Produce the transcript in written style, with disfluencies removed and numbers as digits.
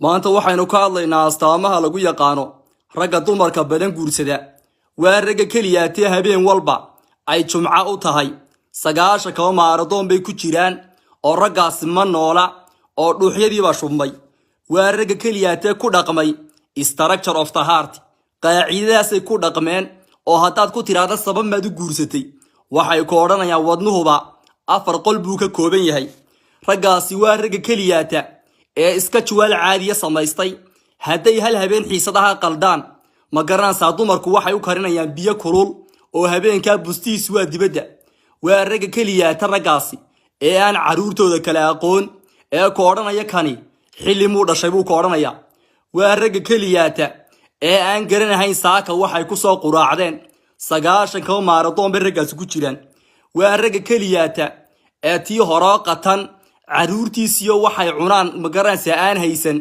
Maanta waxaynu ka hadlaynaa astaamaha lagu yaqaano ragga dumarka badan guursada. Waa ragga keliyaatee habeen walba ay Jumco u tahay. 90 kaba maaradoon bay ku jiraan oo raggaasi ma noola oo dhuuxyadiibaa shubmay. Waa ragga keliyaatee ku dhaqmay structure of the heart. Qaacidadaasay ku dhaqmeen oo haddaad ku tidhaahda "Sabab maad u guursatay?" waxay ku odhanayaan "Wadnuhuba afar qol buu ka kooban yahay." Raggaasi waa ragga keliyaata ee iska jawaal caadiya samaystay. Hadday hal habeen xiisadaha qaldaan, ma garanaysaa, dumarku waxay u karinayaan biyo kulul oo habeenkaa bustihiis waa dibadda. Waa ragga keliyaata raggaasi ee aan carruurtooda kale aqoon, ee ku odhanaya "Kani xilli muu dhashay?" buu ku odhanaya. Waa ragga keliyaata ee aan garanahayn saaka waxay ku soo quraacdeen. 90 kaba maaradoon bay raggaasi ku jiraan. Waa ragga keliyaata ee tii horoo qatan carruurtiisiyo waxay cunaan, ma garanaysaa, aan haysan.